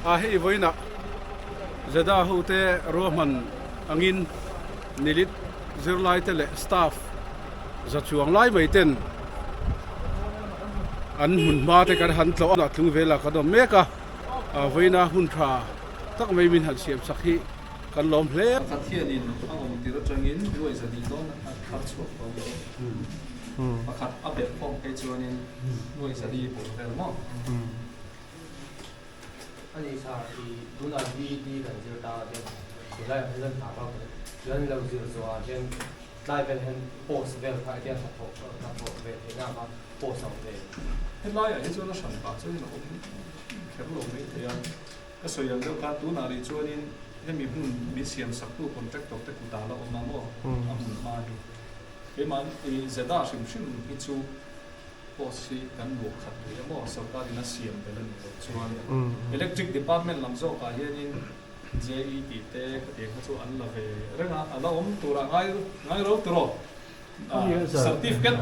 A hei vawiinah Zeda hote ruahman angin nilit zirlaite leh staff za chuang lai mai ten an hmun hma te kan han tlawh a tlung velah kan awm mek a vawiina hun tha tak mai min han siam sak hi kan lawm hle. Pakhat hianin a awm tir atangin nuai zahnih dawn a thar chhuak tawh a ni. Pakhat a belh khawm phei chuanin nuai zali bawr vel maw? A ni sir, i tunah BED kan zir ta a hian tunlai ah hian hna vak chuan lo zir zawh ah hian tlai vel hian post vel kha hetia hnathawh hnathawh ve theihna kha post ang ve. Helai ah hi chuan a hran pah chuan a awm kher lo mai thei a, ka sawi ang deuh khan tunah rih chuanin hemi hmun min siam saktu contractor te kutah la awm a maw a hmun hma hi keimah i Zeda hrim hrim hi chu Post hi kan luah khat rih a maw? Sorkar in a siam belh a nih loh chuan Electric Department lam zawkah hianin JE tih te khatiang kha chu an la ve reng a, a la awm turah ngai ngai ro tiraw? Certificate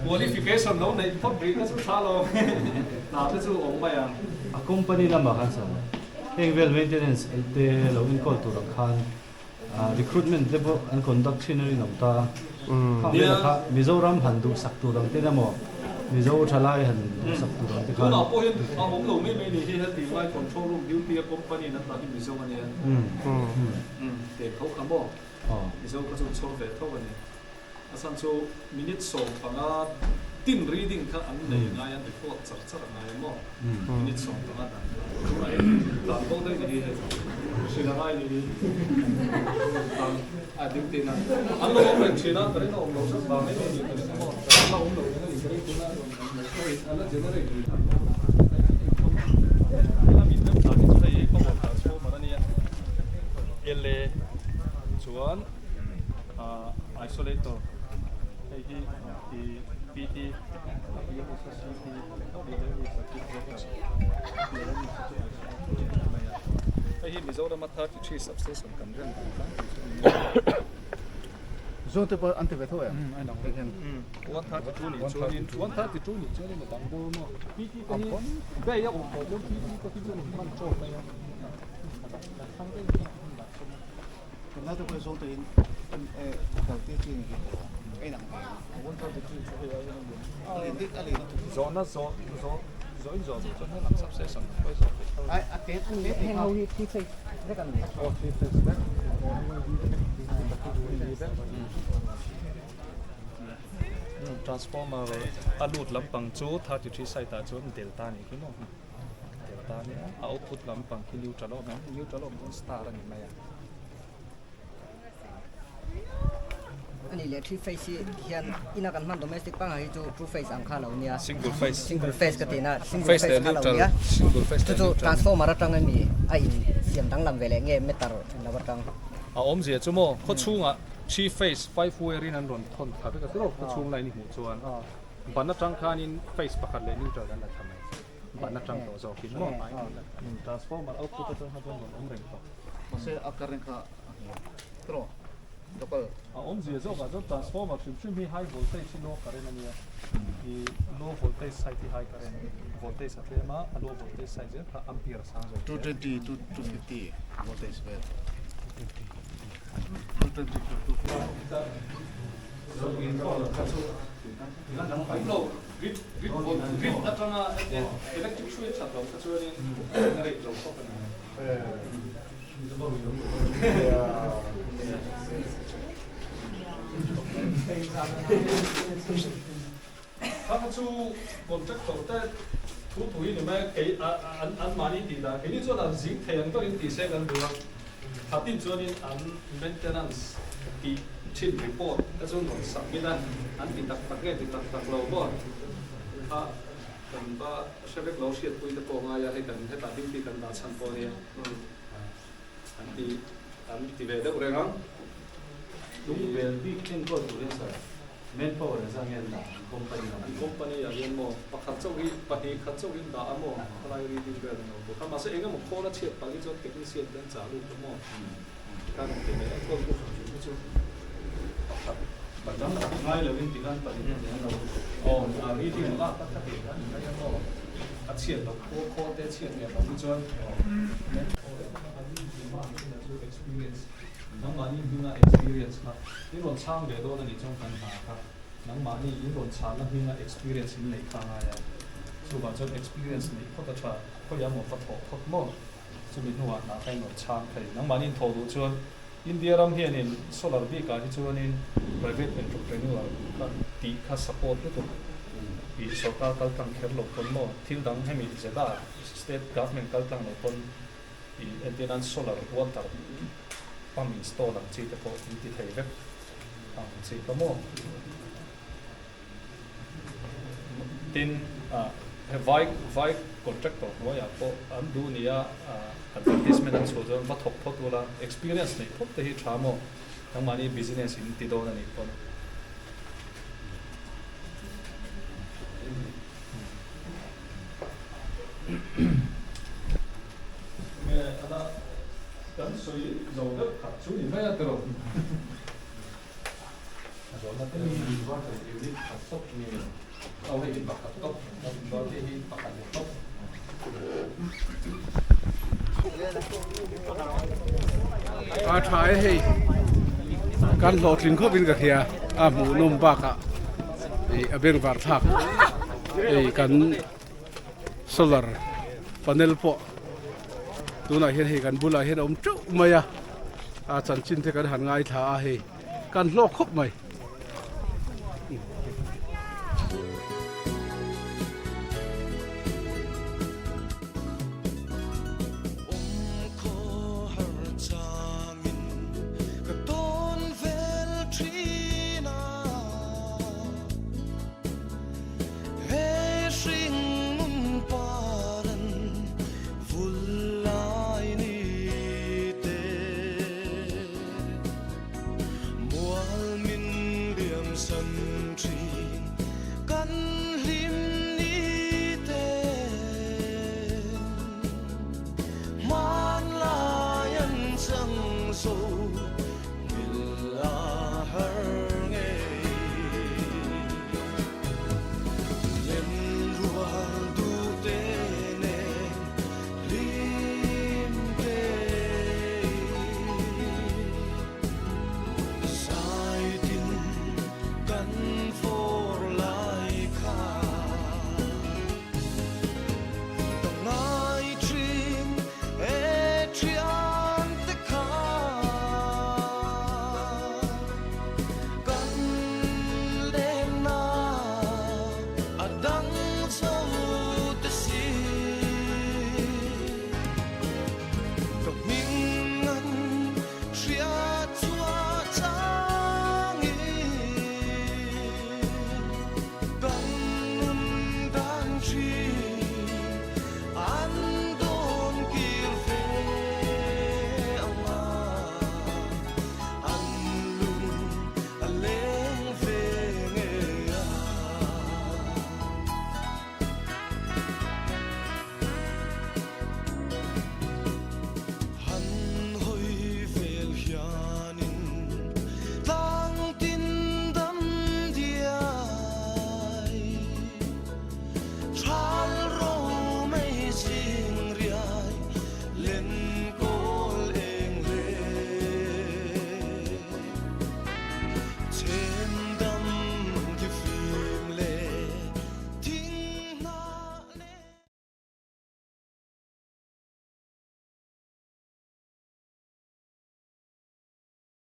qualification lo neih phawt rih kha chu tha lo hna te chu awm mai ang. A company lamah khan chuan heng vel maintenance te lo enkawl turah khan Recruitment te pawh an conduct thin a rinawm ta a, khang velah kha Mizoram han duhsak tur ang ten emaw, Mizo thalai han duhsak tur ang te khan. Tunah pawh hian a awm lo mai mai ni hi heti lai control room duty a company in an dah hi Mizo a nia. Teh tho kha maw? Mizo kha chu chhawr ve tho a ni. A chhan chu minute 15 tin reading kha an nei ngai an report char char a ngai a maw? Minute 15 dan kha tunah hian tlan bo daih ni hi hei hrilh a ngai ni hi tlan a duty na an lo awm reng thin a ka ring a awm lo zat vang mai mai ni ka ring a maw an la awm lo reng a ni ka ring tuna a la generate rih a min rem dan hi chu hei power transformer a nia LA chuan. Isolator hei hi i PT hei hi Mizoram a 33 substation kan rem dan tlangpui chu a ni a. Zawng te pawh an ti ve tho em? 132 nih chuanin 132 nih chuanin a dang deuh a maw PT te hi bay a awm tawh chuan PT te hi chuan in hman tawk mai a. Tunlai te pawh hi zawng te in kal tir chi ni hi a inang ve Zawhna zawh zawh zawh in zawh duh chuan helam substation ah pawh i zawh theih tho a. A te a te Heng ho hi three phase vek an ni. Aw three phase vek. Transformer a lut lampang chu 33 side ah chuan delta a nih khi maw. Delta a nia a output lampang khi neutral a awm em neutral a awm chuan star a ni mai a. Ani leh three phase hi hian ina kan hman domestic pangngai hi chu two phase ang kha lo nia. Single phase. Single phase ka tihna single phase kha lo nia. Single phase Chu chu transformer atang ami a in siam danglam ve leh nge meter lo atang. A awmzia chu maw khawchhungah three phase five wire in an rawn thawn thla vek a tiraw khawchhung line i hmuh chuan ban atang khanin phase pakhat leh neutral an la thla mai. Ban atang tawh zawkin maw transformer output atang kha chuan rawn awm reng tawh. Mahse a current kha a hniam tiraw local. A awmzia zawkah chuan transformer hrim hrim hi high voltage hi low current a nia i low voltage side hi high current voltage a tlem a a low voltage side zel kha ampere a sang zawk zel. 220 to 250 voltage vel. 220 to 250. Grid grid grid atanga electric hrui that loh kha chuanin a rate lo khawp a ni. Kha kha chu contractor te thu thu hi ni mai a, kei an an mahni tih dan keini chuan an zing thei ang takin tih se kan duh a, khatin chuanin an maintenance tih thin report te chu rawn submit a, an ti tak tak nge ti tak tak lo maw kha kan va hre vek lo hriatpui te pawh a ngai a, hei kan hetah duty kan dah chhan pawh a nia an ti an ti ve deuh reng ang. Lungvel bik enkawl turin sir. Manpower an zah nge an dah an company lamah hian? Company ah hian maw pakhat chauh hi pahnih khat chauh in dah a maw khalai reading vel an awm bawk a mahse eng emaw khawl a chhiat palh hi chuan technician te an chah lut a maw khan an ti mai a enkawl tu hrim hrim hi chu pakhat Dang ngai lo in tikhan pahnih pahnih an lo aw a reading lak a kha tih khan ni mai a maw. A chhiat loh khawl khawl te chhiat leh loh hi chuan chu experience nangmahni hminga experience kha in rawn chhang ve dawn a nih chuan kan hna kha nangmahni in rawn chhanna hminga experience in neih kha a ngai a, chuvang chuan experience neih phawt a tha, khawiah maw va thawh phawt maw chumi hnuah hna kha in rawn chhang thei. Nangmahni in thawh duh chuan India ram hianin solar bikah hi chuanin private entrepreneur kha tih kha support lutuk i sorkar kal tlang kher lo pawn maw thil dang hemi zeta state government kal tlang lo pawn i entir nan solar water pump install ang chi te pawh in ti thei vek ang chi kha maw. Tin, he vai vai contractor hnuaiah pawh an duh nia advertisement an chhuah chuan va thawk phawt ula, experience neih phawt te hi tha maw? Nangmahni business in ti dawn a nih pawn. Nge ana kan sawi zo deuh khat chu ni mai a tiraw? Hemi inverter unit khat tawp nge aw hei hi pakhat tawp inverter hi pakhat leh tawp. A tha e hei kan hlawhtling khawp in ka hria a hmuh nawm bakah ih a bengvar thlak hei kan solar panel pawh tunah hian hei kan bulah hian a awm teuh mai a a chanchin te kan han ngaithla a hei. Kan hlawk khawp mai.